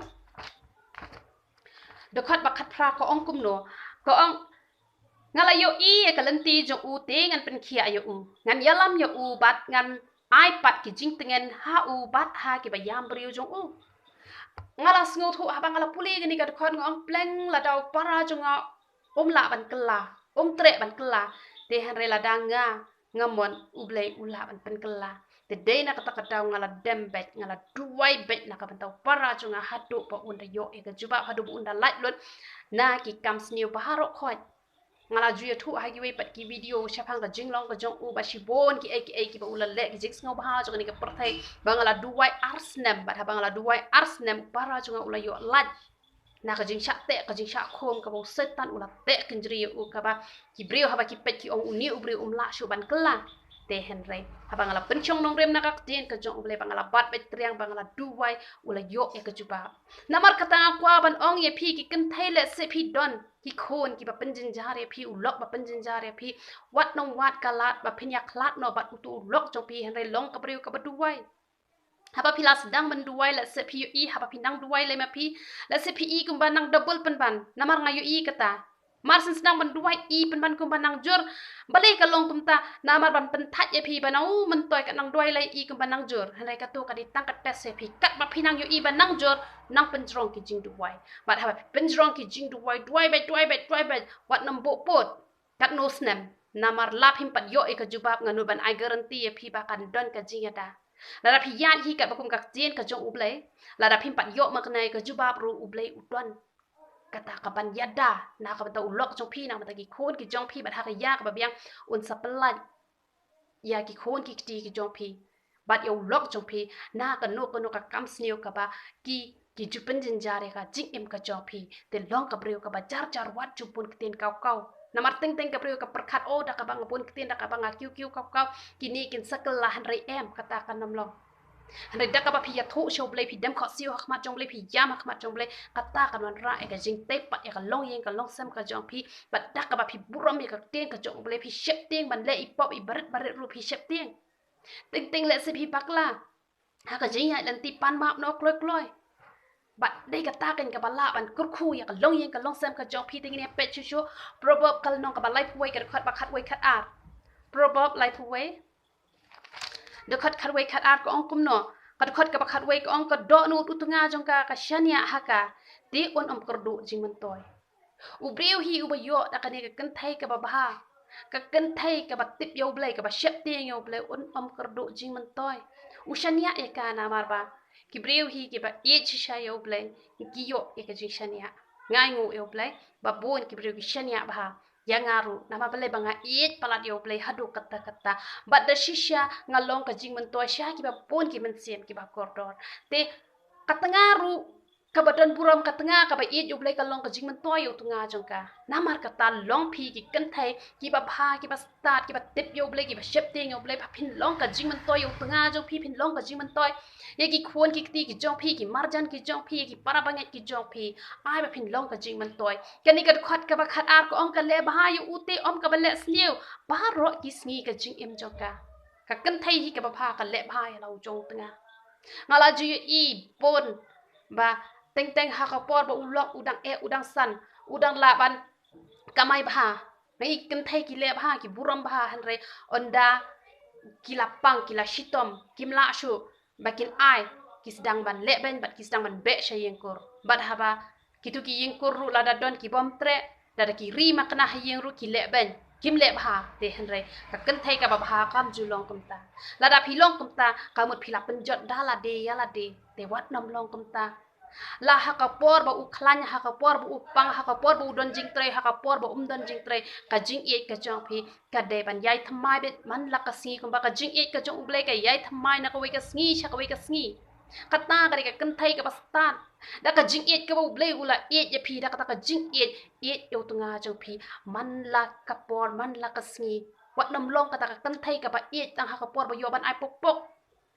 dkhot ba khatphra ka ong kumno? Ka ong, nga la ïohi ïa ka lynti jong u te ngan pynkhiah ïa u. Ngan ïalam ïa u bad ngan ai pat ki jingtngen ha u bad ha kiba ïam briew jong u. Nga la sngewthuh haba nga la pule kane ka dkhot, nga ong, pleng lada u para jong nga um lah ban kylla, um treh ban kylla. Te hynrei lada nga, nga mon, U Blei u lah ban pynkylla. Te dei na kata ka daw nga la dem beit, nga la duwai beit na ka bynta u para jong nga haduh ba un da ïoh ïa ka jubab, haduh ba un da lait lut na ki kam sniew baroh khoit. Nga la ju ïathuh ha kiwei pat ki video shaphang ka jinglong ka jong u, ba shibun kiei kiei kiba u la leh, ki jingsngewbha jong kane ka pyrthei, ba nga la duwai ar snem, bad haba nga la duwai ar snem, u para jong nga u la ïoh lait na ka jingshah teh, ka jingshah khum kaba u Soitan u la teh kynjri ïa u, kaba ki briew haba ki peit ki ong, une u briew um lah shuh ban kylla. Te hynrei haba nga la pynshong nongrim na ka ktien ka jong U Blei, ba nga la bat beit triang, ba nga la duwai, u la ïoh ïa ka jubab. Namar kata nga kwah ban ong ïa phi, ki kynthei, lehse phi don ki khun kiba pynjynjar ïa phi, u lok ba pynjynjar ïa phi, wat nang wad ka lad ba phin ïakhlad noh bad uto u lok jong phi, hynrei long ka briew kaba duwai. Haba phi la sdang ban duwai, lehse phi ïohi, haba phi nang duwai lei ma phi, lehse phi i kumba nang double pynban. Namar nga ïohi kata. Mar shen sdang ban duwai, i pynban kumba nang jur. Balei ka long kumta? Namar ban pynthait ïa phi ba nang, u, myntoi ka nang duwai lei, i kumba nang jur. Hynrei kato ka dei tang ka test ïa phi. Katba phi nang ïohi ba nang jur, nang pynjrong ki jingduwai. Bad haba phi pynjrong ki jingduwai, duwai beit, duwai beit, duwai beit, wat nang buh pud katno snem. Namar la phim pat ïoh ïa ka jubab, nga nud ban ai guarantee ïa phi ba kan don ka jingïada. Lada phi ïaid hi katba kum ka ktien ka jong U Blei, lada phim pat ïoh makna ïa ka jubab ruh, U Blei u don kata kaban ïada na ka bynta u lok jong phi, na ka bynta ki khun ki jong phi, bad ha ka ïa kaba biang un sa pyllait ïa ki khun ki kti ki jong phi bad ïa u lok jong phi na kano kano ka kam sniew kaba ki, ki ju pynjynjar ïa ka jingim ka jong phi. Te long ka briew kaba jar jar, wat ju bun ktien kaw kaw. Namar teng teng ka briew ka pyrkhat, o, da kaba nga bun ktien, da kaba nga kiew kiew kaw kaw, kine kin sa kylla, hynrei em, kata kan ym long. Hynrei da kaba phi ïathuh sha U Blei, phi dem khohsiew ha khmat jong U Blei, phi ïam ha khmat jong U Blei, kata kan wanrah ïa ka jingtei pat ïa ka longïing ka longsem ka jong phi. Bad da kaba phi burom ïa ka ktien ka jong U Blei, phi sheptieng ban leh i pop i barit barit ruh phi sheptieng. Teng teng lehse phi bakla ha ka jingïaid lynti, pan map noh kloi kloi. Bad dei kata keiñ kaba lah ban kyrkhu ïa ka longïing ka longsem ka jong phi. Te ngin ïa peit shuh shuh Proverb ka lynnong kaba laiphew wei, ka dkhot ba khatwei khatar. Proverb laiphew wei, dkhot khatwei khatar, ka ong kumno? Ka dkhot kaba khatwei ka ong, ka dohnud u tnga jong ka, ka shaniah ha ka, te un ym kyrduh jingmyntoi. U briew hi uba ïoh da kane ka kynthei kaba bha, ka kynthei kaba tip ïa U Blei, kaba sheptieng ïa U Blei, un ym kyrduh jingmyntoi. U shaniah ïa ka namar ba ki briew hi kiba ïeit shisha ïa U Blei, ki ïoh ïa ka jingshaniah. Nga ai nguh ïa U Blei ba bun ki briew ki shaniah bha ïa nga ruh, namar balei? Ba nga ïeit palat ïa U Blei haduh katta katta. Bad da shisha nga long ka jingmyntoi sha kiba bun ki mynsiem kiba kordor. Te ka tnga ruh kaba don burom, ka tnga kaba ïeit ïa U Blei, ka long ka jingmyntoi ïa u tnga jong ka. Namar kata long phi ki kynthei kiba bha, kiba stad, kiba tip ïa U Blei, kiba sheptieng ïa U Blei, ba phin long ka jingmyntoi ïa u tnga jong phi, phin long ka jingmyntoi ïa ki khun ki kti ki jong phi, ki marjan ki jong phi, ïa ki para bangeit ki jong phi. Ai ba phin long ka jingmyntoi. Kane ka dkhot kaba khatar ka ong, ka leh bha ïa u te ym kaba leh sniew baroh ki sngi ka jingim jong ka. Ka kynthei hi kaba bha ka leh bha ïa la u jong u tnga. Nga la ju ïohi bun ba teng teng ha ka por ba u lok u dang eh, u dang san, u dang lah ban kamai bha. Ngi kynthei ki leh bha, ki burom bha, hynrei ynda ki la pang, ki la shitom, kim lah shuh ba kin ai, ki sdang ban leh beiñ bad ki sdang ban beh sha ïing kur. Bad haba kito ki ïing kur ruh lada don ki bym treh, lada ki ri makna ha ïing ruh ki leh beiñ. Kim leh bha te hynrei ka kynthei kaba bha kam ju long kumta. Lada phi long kumta, ka mut phi la pynjot da lade ïa lade. Te wat nym long kumta. La ha ka por ba u khlaiñ, ha ka por ba u pang, ha ka por ba u don jingtrei, ha ka por ba um don jingtrei, ka jingïeit ka jong phi ka dei ban ïai thymmai beit man la ka sngi, kumba ka jingïeit ka jong U Blei ka ïai thymmai na kawei ka sngi sha kawei ka sngi. Kata ka dei ka kynthei kaba stad. Da ka jingïeit kaba U Blei u la ïeit ïa phi, da kata ka jingïeit, ïeit ïa u tnga jong phi man la ka por, man la ka sngi. Wat nym long kata ka kynthei kaba ïeit tang ha ka por ba ïoh ban ai pok pok.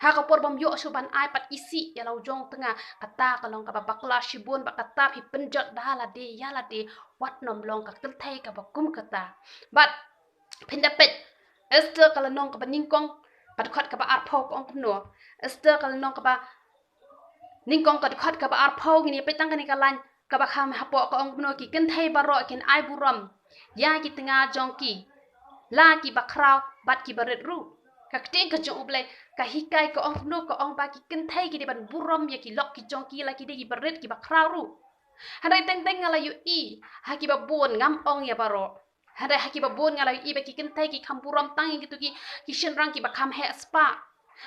Ha ka por bym ïoh shuh ban ai pat isih ïa la u jong u tnga. Kata ka long kaba bakla shibun, bad kata phi pynjot da lade ïa lade. Wat nym long ka kynthei kaba kum kata. Bad phin da peit Esther ka lynnong kaba nyngkong, ka dkhot kaba arphew ka ong kumno. Esther ka lynnong kaba nyngkong, ka dkhot kaba arphew, ngin ïa peit tang kane ka lain kaba kham hapoh, ka ong kumno: Ki kynthei baroh kin ai burom ïa ki tnga jong ki, la kiba khraw bad kiba rit ruh. Ka ktien ka jong U Blei ka hikai, ka ong kumno, ka ong ba ki kynthei ki dei ban burom ïa ki lok ki jong ki, la ki dei kiba rit kiba khraw ruh. Hynrei teng teng nga la ïohi ha kiba bun, ngam ong ïa baroh, hynrei ha kiba bun nga la ïohi ba ki kynthei ki kham burom tang ïa kito ki, ki shynrang kiba kham heh spah.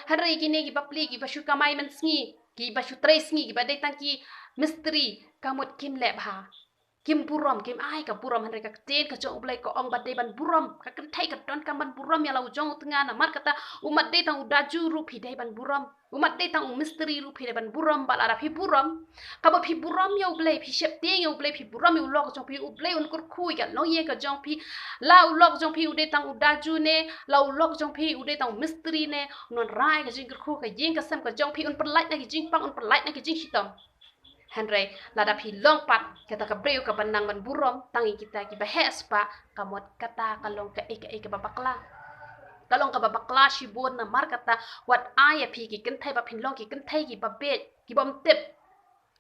Hynrei kine ki bapli kiba shu kamai mynsngi, kiba shu trei sngi, kiba dei tang ki mistri, ka mut kim leh bha. Kim burom, kim ai ka burom, hynrei ka ktien ka jong U Blei ka ong ba dei ban burom. Ka kynthei ka donkam ban burom ïa la u jong u tnga, namar kata um mat dei tang u daju ruh phi dei ban burom. Um mat dei tang u mistri ruh phi dei ban burom, bad lada phi burom, kaba phi burom ïa U Blei, phi sheptieng ïa U Blei, phi burom ïa u lok jong phi, U Blei un kyrkhu ïa ka longïing ka jong phi. La u lok jong phi u dei tang u daju ne, la u lok jong phi u dei tang u mistri ne, un wanrah ïa ka jingkyrkhu ka ïing ka sem ka jong phi, un pynlait na ki jingpang, un pynlait na ki jingshitom. Hynrei lada phi long pat kata ka briew kaba nang ban burom tang ïa kita kiba heh spah, ka mut kata ka long kaei kaei kaba bakla. Ka long kaba bakla shibun, namar kata wat ai ïa phi ki kynthei ba phin long ki kynthei kiba bieit, kibym tip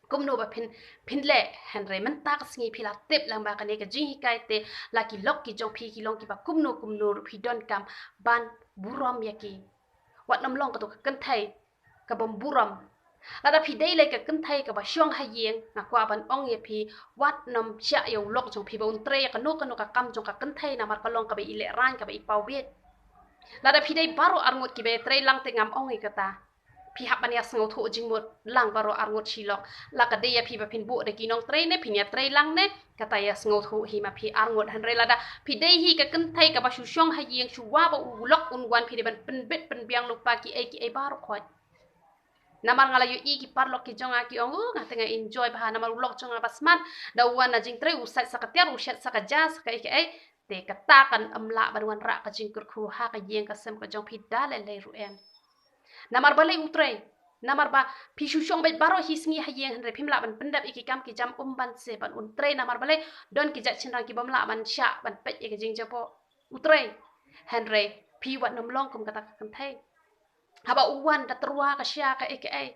kumno ba phin, phin leh. Hynrei mynta ka sngi phi la tip lang ba kane ka jinghikai te, la ki lok ki jong phi ki long kiba kumno kumno ruh, phi donkam ban burom ïa ki. Wat nym long kato ka kynthei kabym burom. Lada phi dei lei ka kynthei kaba shong ha ïing, nga kwah ban ong ïa phi, wat nym shah ïa u lok jong phi ba un trei ïa kano kano ka kam jong ka kynthei, namar ka long kaba i lehraiñ, kaba i paw bieit. Lada phi dei baroh arngut kiba ïatrei lang te, ngam ong ïa kata. Phi hap ban ïa sngewthuh jingmut lang baroh arngut shi lok. La ka dei ïa phi ba phin buh da ki nongtrei ne phin ïatrei lang ne, kata ïa sngewthuh hi ma phi arngut. Hynrei lada phi dei hi ka kynthei kaba shu shong ha ïing, shuwa ba u lok un wan phi dei ban pynbit pynbiang lypa kiei kiei baroh khoit. Namar nga la ïohi ki paralok ki jong nga ki ong, "Oh, nga te nga enjoy bha namar u lok jong nga ba smat, da u wan na jingtrei u sait sa ka tiar, u shet sa ka ja, sa kaei kaei." Te kata kan ym lah ban wanrah ka jingkyrkhu ha ka ïing ka sem ka jong phi da lei lei ruh em. Namar balei u trei? Namar ba phi shu shong beit baroh hi sngi ha ïing, hynrei phim lah ban pyndep ïa ki kam ki jam, um ban se ban un trei. Namar balei? Don ki jait shynrang kibym lah ban shah ban peit ïa ka jingjaboh. U trei. Hynrei phi wat nym long kum kata ka kynthei. Haba u wan da tyrwa ka sha kaei kaei.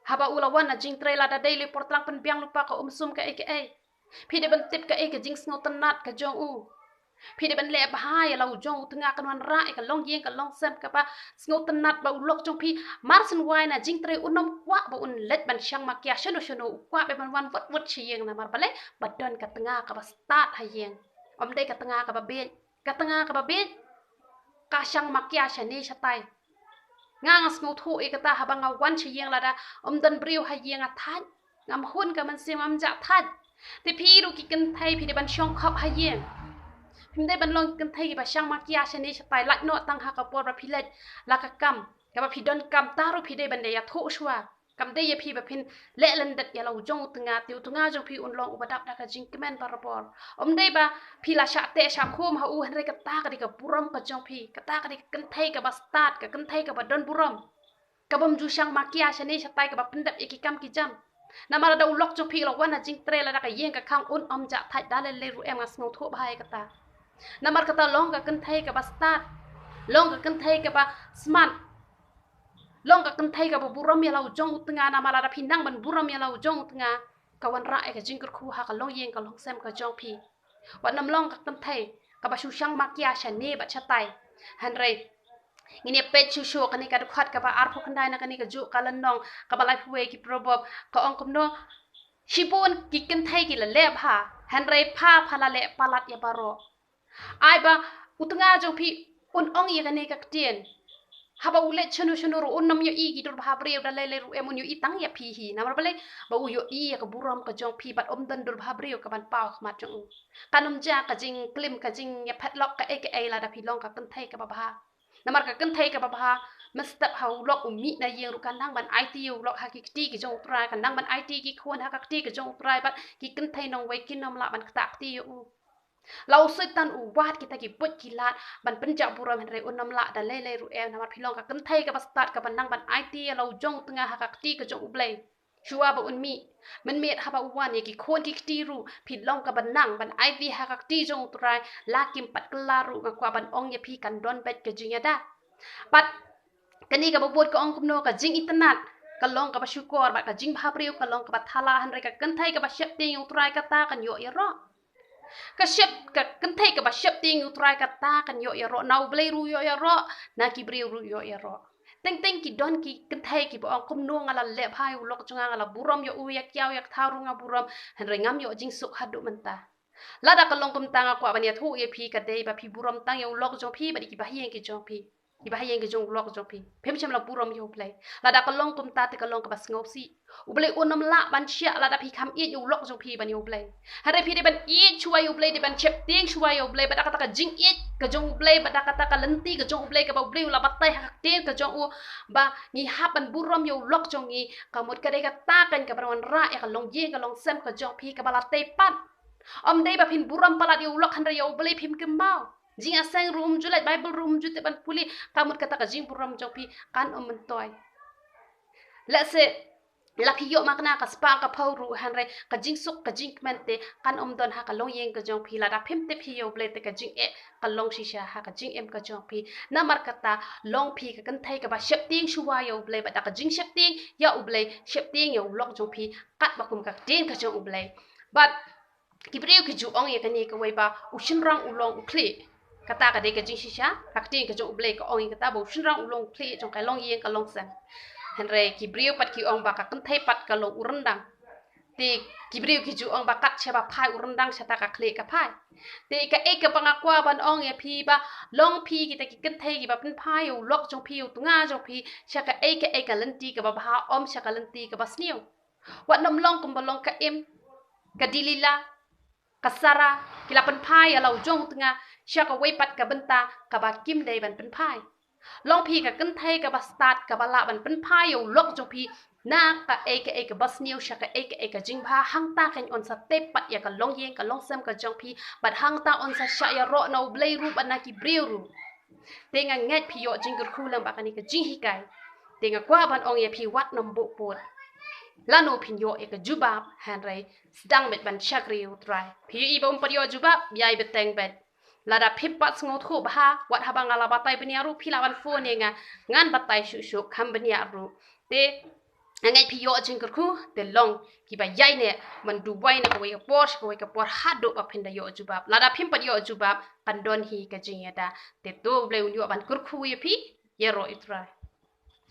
Haba u la wan na jingtrei, lada dei lei por tlang pynbiang lypa ka um sum kaei kaei. Phi dei ban tip kaei ka jingsngewtynnat ka jong u. Phi dei ban leh bha ïa la u jong u tnga, kan wanrah ïa ka longïing ka longsem kaba sngewtynnat, ba u lok jong phi mar syn wai na jingtrei un ym kwah ba un leit ban shang makia shano shano, u kwah ba ban wan wut wut sha ïing. Namar balei? Ba don ka tnga kaba stad ha ïing. Ym dei ka tnga kaba bieit. Ka tnga kaba bieit ka shang makia shane shatai. Nga nga sngewthuh ïa kata, haba nga wan sha ïing, lada ym don briew ha ïing nga thait. Ngam hun ka mynsiem, ngam jah thait. Te phi ruh ki kynthei phi dei ban shong khop ha ïing. Phim dei ban long ki kynthei kiba shang makia shane shatai, lait noh tang ha ka por ba phi leit la ka kam. Kaba phi donkam ta ruh phi dei ban ïathuh shuwa. Kam dei ïa phi ba phin leh lyndet ïa la u jong u tnga, te u tnga jong phi un long uba dap da ka jingkmen barabor. Ym dei ba phi la shah teh shah khum ha u, hynrei kata ka dei ka burom ka jong phi, kata ka dei ka kynthei kaba stad, ka kynthei kaba don burom. Kabym ju shang makia shane shatai, kaba pyndep ïa ki kam ki jam. Namar lada u lok jong phi u la wan na jingtrei, lada ka ïing ka khang un ym jah thait da lei lei ruh em, nga sngewthuh bha ïa kata. Namar kata long ka kynthei kaba stad, long ka kynthei kaba smat. Long ka kynthei kaba burom ïa la u jong u tnga, namar lada phi nang ban burom ïa la u jong u tnga, ka wanrah ïa ka jingkyrkhu ha ka longïing ka longsem ka jong phi. Wat nym long ka kynthei kaba shu shang makia shane bad shatai. Hynrei ngin ïa peit shuh shuh kane ka dkhot kaba arphew khyndai na kane kajuh ka lynnong kaba laiphew wei ki Proverb, ka ong kumno: Shibun ki kynthei ki la leh bha, hynrei pha pha la leh palat ïa baroh. Ai ba u tnga jong phi un ong ïa kane ka ktien. Haba u leit shano shano ruh un ym ïohi ki dur bha briew da lei lei ruh em, un ïohi tang ïa phi hi. Namar balei? Ba u ïohi ïa ka burom ka jong phi bad ym don dur bha briew kaban paw ha khmat jong u. Kan ym jia ka jingklim, ka jingïaphet lok kaei kaei lada phi long ka kynthei kaba bha. Namar ka kynthei kaba bha, mynstep ha u lok u mih na ïing ruh kan nang ban aiti ïa u lok ha ki kti ki jong u Trai, kan nang ban aiti ki khun ha ka kti ka jong u Trai, bad ki kynthei nongwei kin ym lah ban ktah kti ïa u. La u Soitan u wad kita ki buit ki lad ban pynjah burom, hynrei un ym lah da lei lei ruh em, namar phi long ka kynthei kaba stad kaban nang ban aiti ïa la u jong u tnga ha ka kti ka jong U Blei. Shuwa ba un mih, mynmiet haba u wan ïa ki khun ki kti ruh, phi long kaban nang ban aiti ha ka kti jong u Trai, la kim pat kylla ruh, nga kwah ban ong ïa phi kan don beit ka jingïada. Bad kane kaba bud ka ong kumno, ka jingitynnad ka long kaba shukor bad ka jingbhabriew ka long kaba thala, hynrei ka kynthei kaba sheptieng ïa u Trai kata kan ïoh ïaroh. Ka shep, ka kynthei kaba sheptieng ïa u Trai kata kan ïoh ïaroh, na U Blei ruh ïoh ïaroh, na ki briew ruh ïoh ïaroh. Teng teng ki don ki kynthei kiba ong kumno nga la leh bha ïa u lok jong nga, nga la burom ïa u, ïa kiaw ïa kthaw ruh nga burom, hynrei ngam ïoh jingsuk haduh mynta. Lada ka long kumta nga kwah ban ïathuh ïa phi, ka dei ba phi burom tang ïa u lok jong phi bad ïa kiba ha ïing ki jong phi. Kiba ha ïing ki jong u lok jong phi. Phim shym la burom ïa U Blei. Lada ka long kumta te ka long kaba sngewsih. U Blei un ym lah ban shah lada phi kham ïeit ïa u lok jong phi ban ïa U Blei. Hynrei phi dei ban ïeit shuwa ïa U Blei, dei ban sheptieng shuwa ïa U Blei, bad da kata ka jingïeit ka jong U Blei, bad da kata ka lynti ka jong U Blei kaba U Blei u la batai ha ka ktien ka jong u, ba ngi hap ban burom ïa u lok jong ngi, ka mut ka dei kata kan kaban wanrah ïa ka longïing ka longsem ka jong phi kaba la tei pat. Ym dei ba phin burom palat ïa u lok hynrei ïa U Blei phim kynmaw. Jingïaseng ruh um ju leit, Bible ruh um ju tip ban pule, ka mut kata ka jingburom jong phi kan ym myntoi. Lehse la phi ïoh makna ka spah ka phew ruh, hynrei ka jingsuk ka jingkmen te kan ym don ha ka longïing ka jong phi. Lada phim tip hi ïa U Blei te ka jingeh ka long shisha ha ka jingim ka jong phi. Namar kata long phi ka kynthei kaba sheptieng shuwa ïa U Blei, bad da ka jingsheptieng ïa U Blei, sheptieng ïa u lok jong phi katba kum ka ktien ka jong U Blei. Bad ki briew ki ju ong ïa kane kawei ba u shynrang u long u khlieh. Kata ka dei ka jingshisha, ka ktien ka jong U Blei ka ong ïa kata ba u shynrang u long u khlieh jong ka longïing ka longsem. Hynrei ki briew pat ki ong ba ka kynthei pat ka long u ryndang. Te ki briew ki ju ong ba kat shaba phai u ryndang shata ka khlieh ka phai. Te kaei kaba nga kwah ban ong ïa phi ba long phi kita ki kynthei kiba pynphai ïa u lok jong phi, ïa u tnga jong phi, sha kaei kaei ka lynti kaba bha, ym sha ka lynti kaba sniew. Wat nym long kumba long ka Im, ka Delila, ka Sara, ki la pynphai ïa la u jong u tnga sha kawei pat ka bynta kaba kim dei ban pynphai. Long phi ka kynthei kaba stad kaba lah ban pynphai ïa u lok jong phi na kaei kaei kaba sniew sha kaei kaei ka jingbha, hangta kan yn sa tei pat ïa ka longïing ka longsem ka jong phi, bad hangta yn sa shah ïaroh na U Blei ruh bad na ki briew ruh. Te nga ngeit phi ïoh jingkyrkhu lyngba kane ka jinghikai. Te nga kwah ban ong ïa phi wat nym buh pud. Lano phin ïoh ïa ka jubab, hynrei sdang beit ban shakri ïa u Trai. Phi ïohi ba ym pat ïoh jubab, ïai bteng beit. Lada phim pat sngewthuh bha, wat haba nga la batai bniah ruh phi lah ban phone ïa nga, ngan batai shuh shuh kham bniah ruh. Te nga ngeit phi ïoh jingkyrkhu, te long kiba ïaineh ban duwai na kawei ka por sha kawei ka por haduh ba phin da ïoh jubab. Lada phim pat ïoh jubab kan don hi ka jingïada. Te to U Blei un ïoh ban kyrkhu ïa phi, ïaroh ïa u Trai.